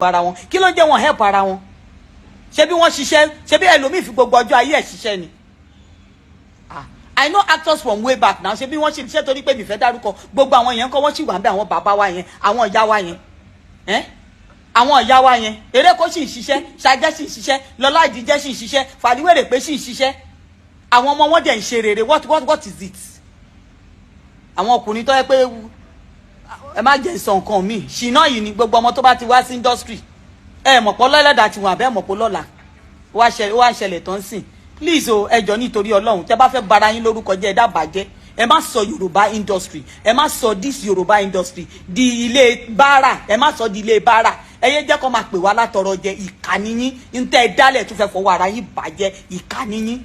Ara wọn, kí ló ń jẹ́ wọn help ara wọn? Ṣé bí wọ́n ṣiṣẹ́? Ṣé bí ẹlòmíì fi gbogbo ọjọ́ ayé ẹ̀ ṣiṣẹ́ ni? Ah, I know actors from way back now. Ṣé bí wọ́n ṣe ṣiṣẹ́? Torí pé mi fẹ́ dárúkọ gbogbo àwọn yẹn kọ́, wọ́n sì wà ń bẹ. Àwọn bàbá wa yẹn, àwọn ìyá wa yẹn, ẹ́ àwọn ìyá wa yẹn, eré kó sì ń ṣiṣẹ́, ṣàjẹ́ sì ń ṣiṣẹ́, lọ́lá ìdíjẹ́ sì ń ṣiṣẹ́, fàdíwèrè pé sì ń ṣiṣẹ́. Àwọn ọmọ wọn dẹ̀ ń ṣe rere. What is it? Àwọn ọkùnrin tó yẹ pé ẹ má jẹ́ sọ nǹkan mi ṣìnà yìí ni gbogbo ọmọ tó bá ti wá sí industry, ẹ mọ̀ pọ̀ lọ́lẹ́dà tiwọn àbẹ́ mọ̀ pọ̀ lọ́la ó wá ṣẹlẹ̀ tó ń sìn. Please o, ẹ jọ̀ọ́, nítorí Ọlọ́run, tẹ́ bá fẹ́ bara yín lórúkọ jẹ́, ẹ dábàá jẹ́. Ẹ má sọ Yorùbá industry, ẹ má sọ this Yorùbá industry di ilé báárà. Ẹ má sọ di ilé báárà. Ẹ yé jẹ́ kó máa pè wá látọrọ jẹ. Ìkànnì yín ń tẹ́ ẹ dálẹ̀ tó fẹ́ fọwọ́ ara yín bàjẹ́. Ìkànnì yín.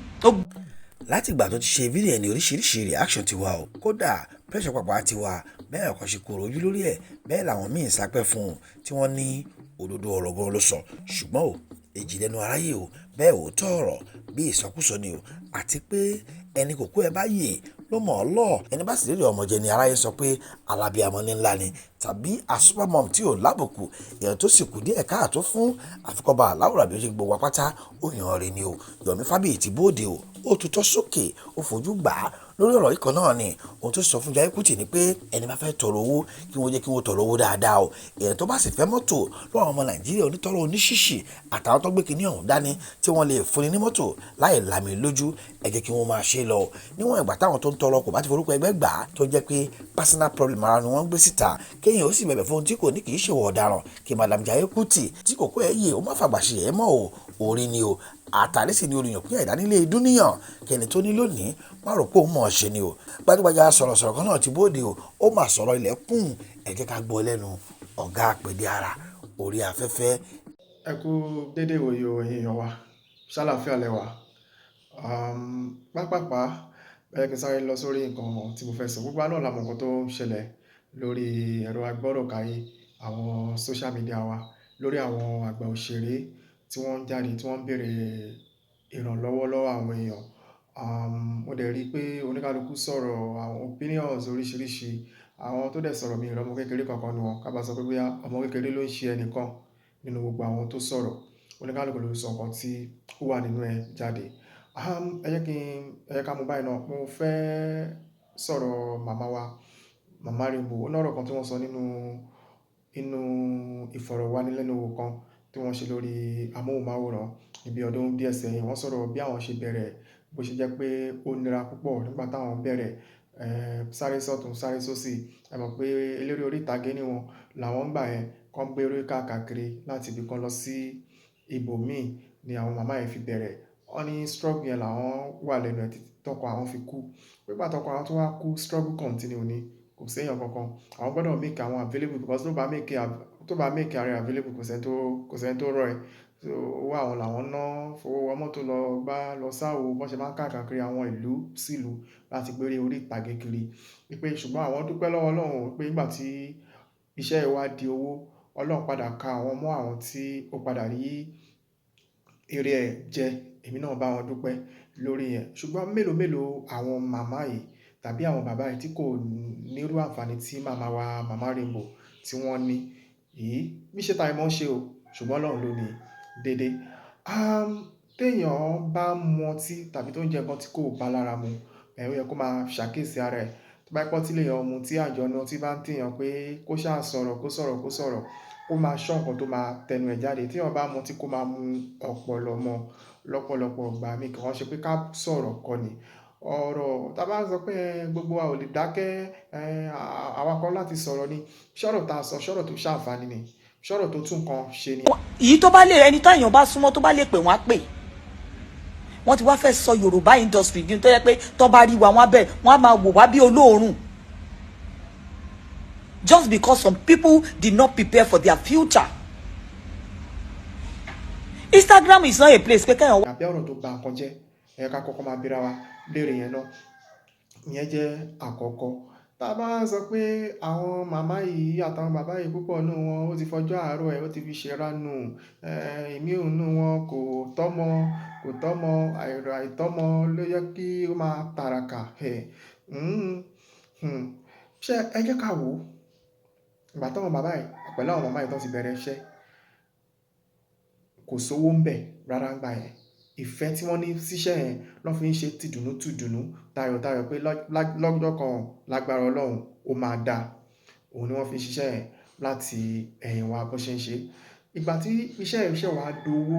Látìgbà tó ti ṣe fídíò ẹ̀ ní oríṣiríṣi reaction ti wà o. Kódà pressure pàpà ti wà bẹ́ẹ̀, ọ̀kan ṣe kúrò ojú lórí ẹ̀. Bẹ́ẹ̀ làwọn míín sápẹ́ fún un tí wọ́n ní òdodo ọ̀rọ̀ gan ló sọ, ṣùgbọ́n o èjì lẹ́nu aráyé o. Bẹ́ẹ̀ òótọ́ ọ̀rọ̀ bí ìsọkúsọ ni o, àti pé ẹni kò kó ẹ bá yè ló mọ̀ ọ́ lọ. Ẹni bá sì lédè ọmọ jẹ ni aráyé sọ pé alábíàmọ́ ní ńlá ni tàbí a supermom tí ò lábùkù, èèyàn tó sì kù díẹ̀ káàtó fún àfikọ́ba aláwòrán bí ó ṣe gbogbo apáta ó yàn rẹ̀ ni o. Yomi Fabiyi ti bóde o, ó tutọ́ sókè, ó fojú gbà á lórí ọ̀rọ̀ ikọ̀ náà ni. Ohun tó sọ fún Jaiye Kuti ni pé ẹni bá fẹ́ tọrọ owó, kí wọ́n jẹ́ kí wọ́n tọrọ owó dáadáa o. Èèyàn tó bá sì fẹ́ mọ́tò lọ́wọ́ àwọn ọmọ Nàìjíríà, onítọ́rọ̀, oníṣìṣì àtàwọn tó gbé kinní ọ̀hún dání tí wọ́n lè fúnni ní mọ́tò láì lámì lójú, ẹ jẹ́ kí wọ́n máa ṣe lọ níwọ̀n ìgbà táwọn tó ń tọrọ kò bá ti forúkọ ẹgbẹ́ gbà á, tó jẹ́ pé personal problem ara ni wọ́n ń gbé síta. Kéèyàn ó sì bẹ̀bẹ̀ fún ohun tí kò ní kì í ṣèwọ̀ ọ̀daràn. Kí Madam Jaiye Kuti tí kò kó ẹ̀ yé, ó má fàgbà ṣe ẹ̀ mọ́ o. Orí ni o, àtàrí sì ni olùyàn pín ẹ̀dá nílé dúníyàn. Kẹ́ni tó ní lónìí má rò pé òun mọ̀ ọ́ ṣe ni o. Gbajúgbajà sọ̀rọ̀sọ̀rọ̀ kan náà ti bóde o, ó mà sọ̀rọ̀ ilẹ̀kùn. Ẹ jẹ́ ká gbọ́ lẹ́nu ọ̀gá àpèdè ara orí afẹ́fẹ́. Ẹ kú dédé ìwòye o, ẹ̀yin èèyàn wa. Ṣàlàáfíà lẹ wà? Pápàpá, ẹ jẹ́ kí n sáré lọ sórí nǹkan tí mo fẹ́ sọ. Gbogbo wa náà la mọ̀ nǹkan tó ń ṣẹlẹ̀ lórí ẹ̀rọ agbọ́rọ̀káyé, àwọn social media wa, lórí àwọn àgbà òṣèré tí wọ́n ń jáde, tí wọ́n ń bèèrè ìrànlọ́wọ́ lọ́wọ́ àwọn èèyàn. Mo dẹ̀ rí pé oníkálukú sọ̀rọ̀, àwọn opinions oríṣiríṣi. Àwọn tó dẹ̀ sọ̀rọ̀, mi ò rí ọmọ kékeré kankan nínú wọn. Ká bá sọ pé bóyá ọmọ kékeré ló ń ṣe ẹnìkan nínú gbogbo àwọn tó sọ̀rọ̀. Oníkálukú ló sọ nǹkan tí ó wà nínú ẹ̀ jáde. Ẹ jẹ́ ká mú báyìí náà. Mo fẹ́ sọ̀rọ̀ màmá wa, Màmá Rainbow. Ó ní ọ̀rọ̀ kan tí wọ́n sọ nínú ìfọ̀rọ̀wánilẹ́nuwò kan tí wọ́n ṣe lórí amóhùnmáwòrán níbi ọdún díẹ̀ sẹ́yìn. Wọ́n sọ̀rọ̀ bí àwọn ṣe bẹ̀rẹ̀, bó ṣe jẹ́ pé ó nira púpọ̀ nígbà táwọn bẹ̀rẹ̀, sáré sọ́tùn, sáré sóṣì. Ẹ mọ̀ pé eléré orí ìtàgé ni wọ́n, làwọn ń gbà yẹn, kọ́ ń gbé eré káàkiri láti ibì kan lọ sí ibòmíì ni àwọn màmá yẹn fi bẹ̀rẹ̀. Wọ́n ní struggle yẹn làwọn wà lẹ́nu ẹ̀ títí tọkọ àwọn fi kú. Nígbà tọkọ àwọn tó wá kú, struggle continue ni, kò sí èèyàn kankan. Àwọn gbọdọ̀ make àwọn available because tó bá make ara ẹ available, kò sẹ́ni tó rọ̀ ẹ́. So owó àwọn làwọn ná, fowó wọ mọ́tò lọ gbá lọ sáwo, bọ́n ṣe máa ń káàkiri àwọn ìlú sílùú láti gbé eré orí ìtàgé kiri. Wípé ṣùgbọ́n àwọn dúpẹ́ lọ́wọ́ Ọlọ́run pé nígbà tí iṣẹ́ yìí wá di owó, Ọlọ́run padà ka àwọn mọ́ àwọn tí ó padà rí èrè ẹ̀ jẹ. Èmi náà bá wọn dúpẹ́ lórí ẹ̀. Ṣùgbọ́n mélòó mélòó àwọn màmá yìí tàbí àwọn bàbá yìí tí kò nírú àǹfààní tí màmá wa, Màmá Rainbow, tí wọ́n ní yìí. Bí ṣe táì mọ́ ṣe o, ṣùgbọ́n Ọlọ́run ló ní dédé. Tí èèyàn bá ń mu ọtí tàbí tó ń jẹ nǹkan tí kò bá lára mu, ó yẹ kó máa ṣàkíyèsí ara ẹ̀. Tó bá jẹ́ pé ọtí lèèyàn mu tí àjọ̀nú ọtí bá ń tì èèyàn pé kó ṣá sọ̀rọ̀, kó sọ̀rọ̀, kó sọ̀rọ̀, kó máa ṣọ́ nǹkan tó máa tẹnu ẹ̀ jáde. Tí èèyàn bá mu ọtí, kó máa mu ọpọlọ mọ́ lọ́pọ̀lọpọ̀ ìgbà mí kí wọ́n ṣe pé ká sọ̀rọ̀ kọ́ ni. Ọ̀rọ̀ tí a bá ń sọ pé gbogbo wa ò lè dákẹ́, àwa kọ́ láti sọ̀rọ̀ ni. Ṣọ́rọ̀ tá a sọ, ṣọ́rọ̀ tó ṣàǹfààní ni, ṣọ́rọ̀ tó tún nǹkan ṣe ni. Èyí tó bá lè, ẹni táyàn bá súnmọ́ tó bá lè pè, wọ́n á pè. Wọ́n ti wá fẹ́ sọ Yorùbá industry ní tó yẹ pé tó bá rí wa, wọ́n á bẹ̀, wọ́n á máa wò wá bí olóòórùn, just because some people did not prepare for their future. Instagram is not a place pé kẹ́yàn. Àbí ọ̀rọ̀ tó ba nǹkan jẹ́, ẹ ká kọ́kọ́ máa bíra wa léèrè yẹn náà. Ìyẹn jẹ́ àkọ́kọ́. Tá a bá sọ pé àwọn màmá yìí àtàwọn bàbá yìí, púpọ̀ nínú wọn ó ti fọjọ́ àárọ̀ ẹ̀, ó ti fi ṣe ránù. Ìmí nínú wọn kò tọ́mọ, kò tọ́mọ, àìtọ́mọ ló yẹ kí ó máa tàràkà. Ṣé ẹ jẹ́ ká wò ó. Ìgbà táwọn bàbá yìí pẹ̀lú àwọn màmá yìí tó ti bẹ̀rẹ̀ iṣẹ́. Kò sówó ń bẹ̀ rárá ń gbà yẹn. Ìfẹ́ tí wọ́n ní síṣẹ́ yẹn lọ́ fi ń ṣe tìdùnnú tìdùnnú, tayọ̀tayọ̀, pé lọ́jọ́ kan, lágbára Ọlọ́run, ó máa dáa. Òun ni wọ́n fi ń ṣiṣẹ́ yẹn láti ẹ̀yìn wá bó ṣe ń ṣe. Ìgbà tí iṣẹ́ yẹn ṣẹ̀ wá dowó,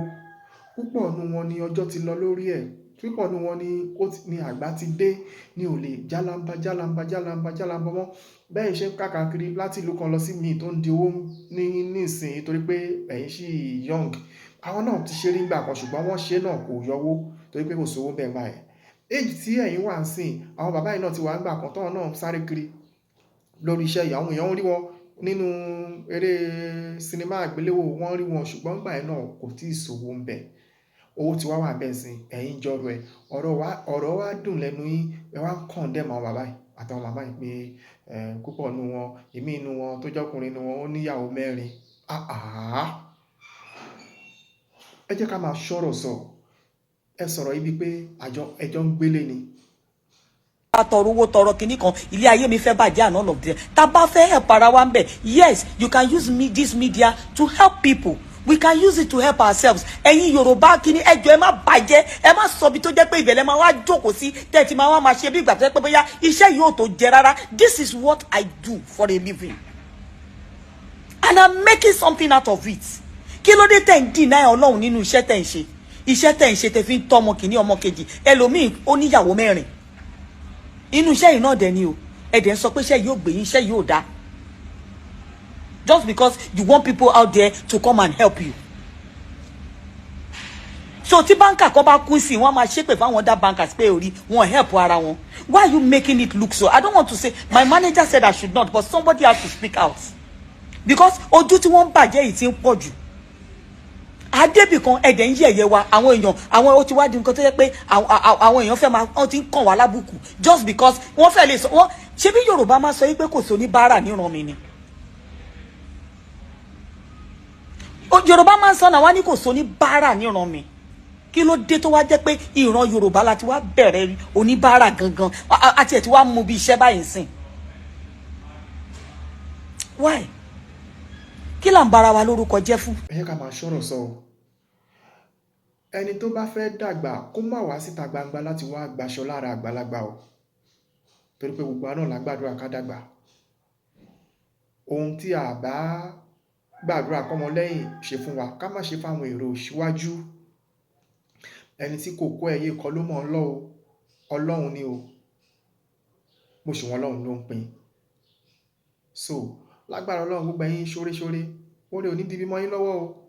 púpọ̀ nínú wọn ni ọjọ́ ti lọ lórí ẹ̀. Púpọ̀ nínú wọn ni ó ti ní àgbà ti dé, ní ò lè jálamba jálamba jálamba jálamba mọ́. Bẹ́ẹ̀ ṣe ń káàkiri láti ìlú kan lọ sí míì tó ń di owó ní nísìnyí torí pé ẹ̀yin ṣì young. Àwọn náà ti ṣe rí nígbà kan, ṣùgbọ́n wọ́n ṣe náà kò yọwó torí pé kò sówó bẹ́ẹ̀ gbà yẹn. Age tí ẹ̀yin wà ń sìn, àwọn bàbá yìí náà ti wà nígbà kan tọ́wọ́n náà sáré kiri lórí iṣẹ́ yìí. Àwọn èèyàn ń rí wọn nínú eré sinimá àgbéléwò, wọ́n rí wọn, ṣùgbọ́n nígbà yẹn náà kò tíì sówó ń bẹ̀. Owó tí wá wà bẹ́ẹ̀ sìn, ẹ̀yin jọrọ ẹ̀. Ọ̀rọ̀ wa dùn lẹ́nu yín, ẹ wá ń condemn àwọn bàbá yìí àtàwọn màmá yìí pé púpọ̀ nínú wọn, ìmí inú wọn tó jọ́kùnrin nínú wọn, ó níyàwó mẹ́rin. Àhàhà! Ẹ jẹ́ ká máa sọ̀rọ̀ sọ. Ẹ sọ̀rọ̀ yìí bíi pé àjọ ẹjọ́ ń gbélé ni. Bá tọrọ owó, tọrọ kinní kan, ilé ayé mi fẹ́ bàjẹ́ and all of that. Tá bá fẹ́ help ara wa ń bẹ̀, yes, you can use me, this media to help people. We can use it to help ourselves. Ẹ̀yin Yorùbá kinní, ẹjọ́, ẹ má bàjẹ́, ẹ má sọ bí tó jẹ́ pé ìbẹ̀lẹ̀ máa wá jókòó sí, tẹ́tí máa wá máa ṣe bí ìgbà tó jẹ́ pé bóyá iṣẹ́ yóò tó jẹ rárá. This is what I do for a living and I'm making something out of it. Kí ló dé tẹ̀ ń deny Ọlọ́run nínú iṣẹ́ tẹ̀ ń ṣe? Iṣẹ́ tẹ̀ ń ṣe tẹ̀ fi ń tọ́ ọmọ kìíní, ọmọ kejì, ẹlòmíì ó níyàwó mẹ́rin, inú iṣẹ́ yìí náà dẹ̀ ni o. Ẹ̀dẹ̀ ń sọ pé iṣẹ́ yìí ò gbé yín, iṣẹ́ yìí ò dáa, just because you want people out there to come and help you. So tí banker kan bá kú sí, wọ́n máa ṣépè fáwọn other bankers pé orí wọn help ara wọn. Why are you making it look so? I don't want to say. My manager said I should not, but somebody has to speak out because ojú tí wọ́n ń bàjẹ́ yìí ti ń pọ̀ jù adébì kan. Ẹ̀dẹ̀ ń yẹ̀yẹ́ wa, àwọn èèyàn, àwọn ó ti wá di nǹkan tó yẹ pé àwọn èèyàn fẹ́ máa, wọ́n ti ń kàn wá lábùkù just because wọ́n fẹ́ lè sọ wọ́n. Ṣé bí Yorùbá máa sọ yí pé kò sí oníbàárà níran mi ni? Yorùbá máa ń sọ náà, wá ní kò sí oníbàárà níran mi. Kí ló dé tó wá jẹ́ pé ìran Yorùbá la ti wá bẹ̀rẹ̀ oníbàárà gangan, àti ẹ̀ tí wàá mú bí iṣẹ́ báyìí sìn? Why? Kí là ń bára wa lórúkọ jẹ́ fún? Ẹ jẹ́ ká máa sọ̀rọ̀ sọ o. Ẹni tó bá fẹ́ dàgbà, kó má wá síta gbangba láti wá gbaṣọ lára àgbàlagbà o, torí pé gbogbo wa náà la gbàdúrà ká dàgbà. Ohun tí a bá gbàdúrà kọ́mọ lẹ́yìn ṣe fún wa, ká má ṣe fáwọn èrò síwájú. Ẹni tí kò kó ẹyẹ kọ́ ló mọ̀ ọ́ lọ́ o. Ọlọ́run ni o, bó ṣe wọn Ọlọ́run ló ń pín. So lágbára Ọlọ́run, gbogbo ẹ̀yin ṣóréṣóré, oore ò ní di bímọ yín lọ́wọ́ o.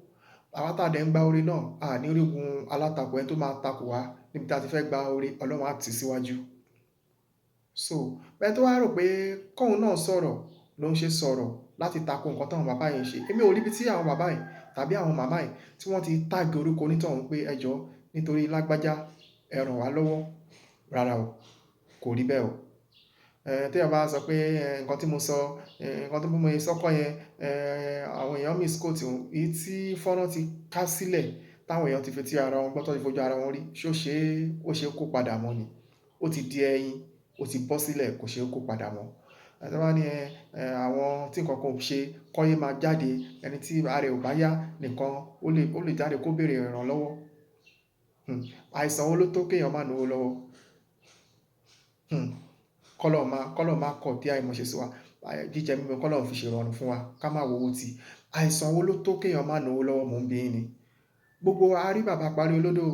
Àwa tá a dẹ̀ ń gba oore náà, a ní orígun alátakò. Ẹni tó máa takò wá níbi tá a ti fẹ́ gba oore, Ọlọ́run á tì síwájú. So bẹ́ẹ̀ tó wá rò pé kóun náà sọ̀rọ̀ ló ń ṣe sọ̀rọ̀ láti tako nǹkan táwọn bàbá yẹn ṣe, èmi ò rí ibi tí àwọn bàbá yìí tàbí àwọn màmá yìí tí wọ́n ti tag orúkọ onítọ̀hún pé ẹ jọ̀ọ́, nítorí lágbájá, ẹ ràn wá lọ́wọ́. Rárá o, kò rí bẹ́ẹ̀ o. Téèyàn bá sọ pé nǹkan tí mo sọ, nǹkan tí mo sọ kọ́ yẹn, àwọn èèyàn misquote òun. Èyí tí fọ́nrán ti ká sílẹ̀, táwọn èèyàn ti fi tí ara wọn gbọ́, tó ti fojú ara wọn rí, ṣó ṣe é, ó ṣe é kó padà mọ́ ni? Ó ti di ẹyin, ó ti bọ́ sílẹ̀, kò ṣe é kó padà mọ́. Tí wọ́n bá ní àwọn tí nǹkan kan ò ṣe kọ́ yé máa jáde, ẹni tí ara ẹ̀ ò bá yá nìkan ó lè jáde kó béèrè ìrànlọ́wọ́. Àìsàn wo ló tó kéèyàn má náwó lọ́wọ́? Kọ́lọ́run má kọ̀ bí àìmọ̀ṣe sí wa. Jíjẹ mímu, kọ́lọ́run fi ṣe ìrọ̀rùn fún wa, ká má wo owó tì. Àìsàn wo ló tó kéèyàn má náwó lọ́wọ́? Mò ń bi yín ni. Gbogbo wa rí bàbá Parí Olódò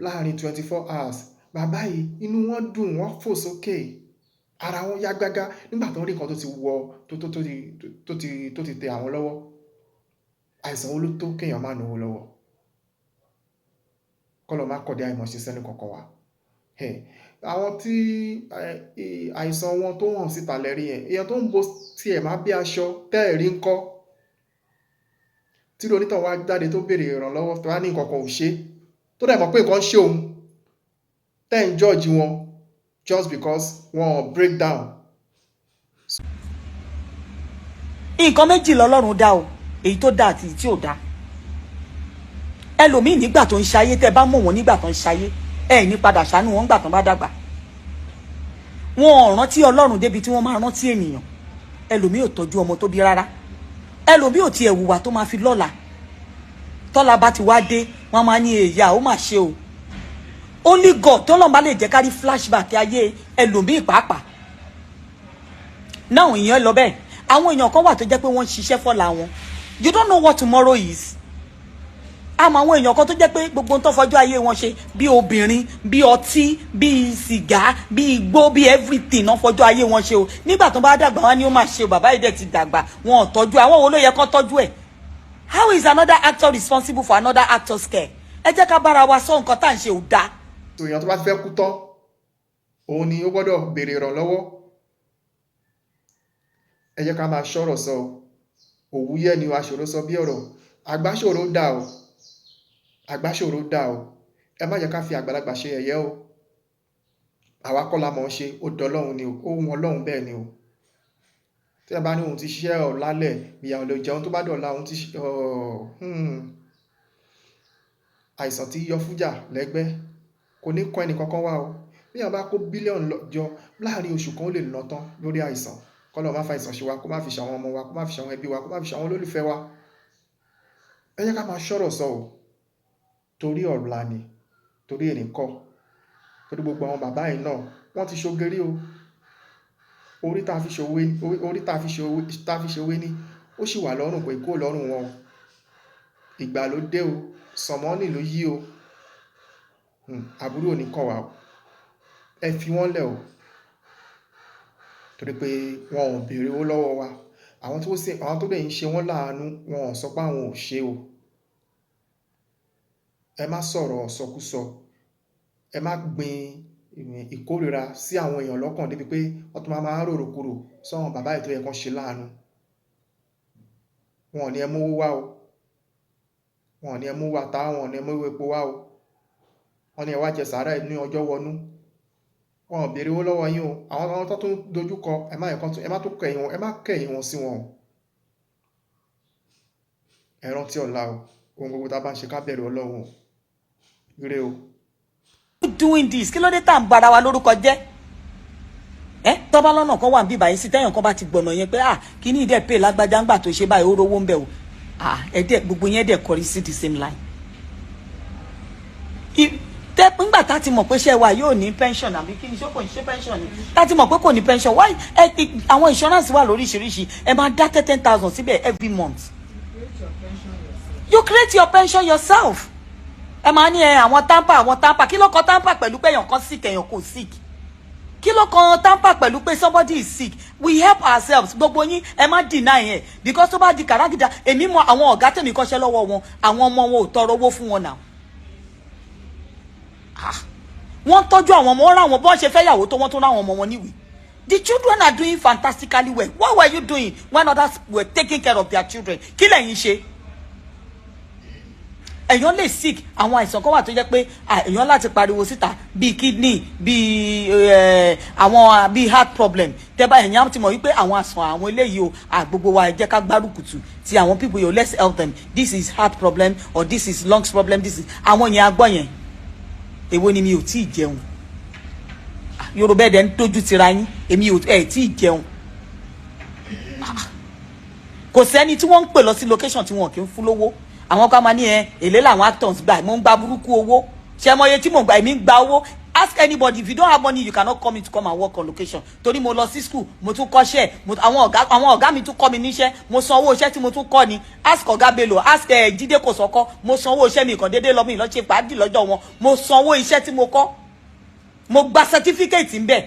láàrin 24 hours. Bàbá yìí, inú wọn dùn, wọ́n fò sókè, ara wọn yá gágá nígbà tó ń rí nǹkan tó ti wọ tó ti tẹ àwọn lọ́wọ́. Àìsàn wo ló tó kéèyàn má náwó lọ́wọ́? Kọ́lọ́run má kọ̀ dé àìmọ̀ṣe sẹ́ni kankan wa. Àwọn tí àìsàn wọn tó hàn síta lẹ́rí yẹn, èèyàn tó ń bo tiẹ̀ má bí aṣọ tẹ́ ẹ̀ rí ńkọ́, tí onítàn wá jáde tó béèrè ìrànlọ́wọ́, tó wá ní nǹkan kan ò ṣe, tó dẹ̀ mọ̀ pé nǹkan ṣe òun, tẹ́ ń judge wọn just because wọn break down. Nǹkan méjì lọ́lọ́run dá o, èyí tó dá àti èyí tí ò dá. Ẹlòmíì nígbà tó ń ṣayé, tẹ́ bá mọ̀ wọ́n nígbà tó ń ṣayé, ẹ ní padà ṣàánú wọn nígbà tó bá dàgbà. Wọn ò rántí Ọlọ́run débi tí wọ́n máa rántí ènìyàn. Ẹlòmíì ò tọ́jú ọmọ tó bí rárá. Ẹlòmíì ò tiẹ̀ wùwà tó máa fi lọ́la. Tọ́la bá ti wá dé, Wọ́n máa ní èyà ó mà ṣe o. Only God tọ́lọ́n bá lè jẹ́ ká rí flashback ayé ẹlòmíì pàápàá náà. Ìyẹn lọ bẹ́ẹ̀. Àwọn èèyàn kan wà tó jẹ́ pé wọ́n ń ṣiṣẹ́ fọ́la wọn. You don't know what tomorrow is. Àmọ́ àwọn èèyàn kan tó jẹ́ pé gbogbo ń tó fọjọ́ ayé wọn ṣe, bí obìnrin, bí ọtí, bí sìgá, bí igbó, bí everything náà fọjọ́ ayé wọn ṣe o. Nígbà tó bá dàgbà, wọn ni ó máa ṣe o, bàbá yìí dẹ̀ ti dàgbà, wọn ò tọ́jú. Àwọn wo ló yẹ kó tọ́jú ẹ̀? How is another actor responsible for another actor's care? Ẹ jẹ́ ká bára wa sọ, nǹkan tá à ń ṣe ò dáa. Èèyàn tó bá fẹ́ kú tán, òun ni ó gbọ́dọ̀ béèrè ìrànlọ́wọ́. Ẹ jẹ́ ká máa ṣọ́rọ̀ sọ o. Òwúyẹ́ ni aṣòro sọ bí ọ̀rọ̀. Àgbáṣòro dà o, àgbáṣòro dà o. Ẹ má jẹ́ ká fi àgbàlagbà ṣe yẹ̀yẹ́ o. Àwa kọ́ la mọ̀ ọ́n ṣe, ó dọlọ́run ni o, ó wù Ọlọ́run bẹ́ẹ̀ ni o. Tí ẹ bá ní òun ti ṣiṣẹ́ ọ̀ lálẹ́, ìyà ò lè jẹun tó bá dọ̀la òun ti àìsàn tí yọ fújà lẹ́gbẹ́ kò ní kọ́ ẹnì kankan wá o. Bí èèyàn bá kó bílíọ̀nù jọ láàrin oṣù kan, ó lè ná tán lórí àìsàn. Kọ́lọ́run má fa àìsàn ṣe wa, kó má fi ṣe àwọn ọmọ wa, kó má fi ṣe àwọn ẹbí wa, kó má fi ṣe àwọn olólùfẹ́ wa. Ẹ jẹ́ ká máa ṣọ́rọ̀ sọ o, torí ọ̀la ni, torí èní kọ́. Torí gbogbo àwọn bàbá yìí náà, wọ́n ti ṣogerí o. Orí tá fi ṣòwe, orí tá fi ṣòwe ní, ó sì wà lọ́rùn, kò kúrò lọ́rùn wọn o. Ìgbà ló dé o, sànmọ́nì ló yí o. Àbúrò ò ní kàn wá o. Ẹ fi wọ́n lẹ̀ o, torí pé wọn ò béèrè owó lọ́wọ́ wa. Àwọn tó sì, àwọn tó dẹ̀ ń ṣe wọ́n láàánú, wọn ò sọ pé àwọn ò ṣe o. Ẹ má sọ̀rọ̀ sọkúsọ, ẹ má gbin ìkórìíra sí àwọn èèyàn lọ́kàn débi pé wọ́n tún máa máa rorò kúrò sọ́wọ́n bàbá yìí tó yẹ kán ṣe láàánú. Wọn ò ní ẹ mówó wá o, wọn ò ní ẹ mówó ata, wọn ò ní ẹ mówó epo wá o. Wọ́n ní ẹ wá jẹ sàárà ní ọjọ́ wọnú. Wọn ò béèrè owó lọ́wọ́ yín o. Àwọn tó tún dojú kọ, ẹ má yẹ kán tún, ẹ má tún kẹ̀yìn wọn, ẹ má kẹ̀yìn wọn sí wọn o. Ẹ rántí ọ̀la o. Ohun gbogbo tá a bá ń ṣe, ká bẹ̀rù Ọlọ́run o. Ire o. Doing this, kí ló dé tá à ń bara wa lórúkọ jẹ́? Ẹ tọ́ba lọ́nà kan wà níbí báyìí sí, tẹ́yàn kan bá ti gbọ̀nà yẹn pé, ah, kí ní ìdẹ́ pé lágbájá ńgbà tó ṣe báyìí, ó rówó ń bẹ̀ o. Ah, ẹ dẹ́ gbogbo yẹn dẹ̀ kọrí sí the same line. Tẹ ńgbà tá ti mọ̀ pé ṣé wa yóò ní pension àbí kí ni, ṣé kò ní ṣe pension ni? Tá ti mọ̀ pé kò ní pension, why? Ẹ àwọn insurance wà lóríṣiríṣi. Ẹ máa dá 10,000 síbẹ̀ every month. You create your pension yourself. Ẹ máa ní ẹ àwọn TAMPAN, àwọn TAMPAN. Kí ló kọ TAMPAN pẹ̀lú pé èèyàn kan sick, èèyàn kò sick? Kí ló kan TAMPAN pẹ̀lú pé somebody is sick? We help ourselves. Gbogbo yín, ẹ má deny ẹ, because tó bá di kàràgìdà, èmi mọ àwọn ọ̀gá tèmi kọ́ṣẹ́ lọ́wọ́ wọn, àwọn ọmọ wọn ò tọrọ owó fún wọn náà. Ah, wọ́n tọ́jú àwọn ọmọ wọn, rà wọn bọ́n ṣe fẹ́ yàwó tó, wọ́n tún ráwọn ọmọ wọn níwèé. The children are doing fantastically well. What were you doing when others were taking care of their children? Kí lẹ̀yin ṣe? Èèyàn lè sick. Àwọn àìsàn kan wà tó jẹ́ pé èèyàn láti pariwo síta, bíi kidney, bíi àwọn bíi heart problem. Tẹ́ bá èèyàn ti mọ̀ wípé àwọn àìsàn àwọn eléyìí o, gbogbo wa, ẹ jẹ́ ká gbárùkùtù ti àwọn people yìí o, let's help them. This is heart problem or this is lungs problem, this is àwọn yẹn agbọ́ yẹn. Èwo ni mi ò tí ì jẹun? Yorùbá ẹ̀dẹ̀ ń tójú tira yín. Èmi ò ẹ̀ tí ì jẹun. Kò sẹ́ni tí wọ́n ń pè lọ sí location tí wọn kì í fún lówó. Àwọn kan máa ní ẹ èlé làwọn actors gbà. Mo ń gba burúkú owó. Ṣé mo iye tí mò ń gbà? Èmi ń gba owó. Ask anybody. If you don't have money, you cannot come in to come and work on location, torí mo lọ sí school, mo tún kọ́ṣẹ́, àwọn ọ̀gá mi tún kọ́ mi níṣẹ́. Mo san owó iṣẹ́ tí mo tún kọ́ ni. Ask Ọ̀gá Bello, ask Jídé Kòsọ́kọ́. Mo san owó iṣẹ́ mi kàn déédéé lọ, mi lọ ṣe fàájì lọ́jọ́ wọn. Mo san owó iṣẹ́ tí mo kọ́, mo gba certificate ń bẹ̀.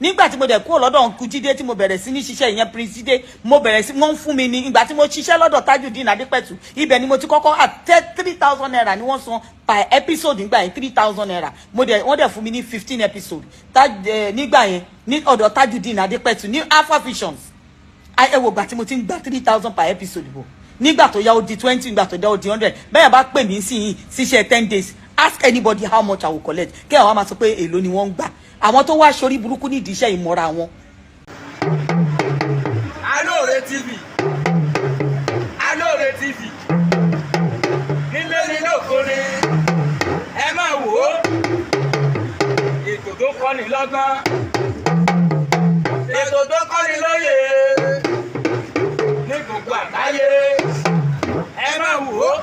Nígbà tí mo dẹ̀ kúrò lọ́dọ̀ uncle Jídé, tí mo bẹ̀rẹ̀ sí ní ṣiṣẹ́ ìyẹn, Prince Jídé, mo bẹ̀rẹ̀ sí, wọ́n ń fún mi ní. Ìgbà tí mo ṣiṣẹ́ lọ́dọ̀ Tajudeen Adépẹ̀tù, ibẹ̀ ni mo ti kọ́kọ́ àtẹ. ₦3,000 ni wọ́n san per episode nígbà yẹn, ₦3,000. Mo dẹ̀, wọ́n dẹ̀ fún mi ní 15 episode nígbà yẹn ní ọ̀dọ̀ Tajudeen Adépẹ̀tù ní Alpha Visions. Ẹ wo ìgbà tí mo ti ń gba 3,000 per episode bò. Nígbà tó yá, ó di 20. Nígbà tó yá, ó di 100. Bẹ́ẹ̀ bá pè mí sí yìí síṣẹ́ 10 days, ask anybody how much I will collect. Kí àwọn máa sọ pé èló ni wọ́n ń gbà, àwọn tó wá sórí burúkú nídìí iṣẹ́ ìmọ̀ra wọn. Alóore TV, Alóore TV, nílé ní lóko ni, ẹ máa wò ó. Ètò tó kọ́ni lọ́gbọ́n, ètò tó kọ́ni lóye ní gbogbo àgbáyé, ẹ máa wò ó.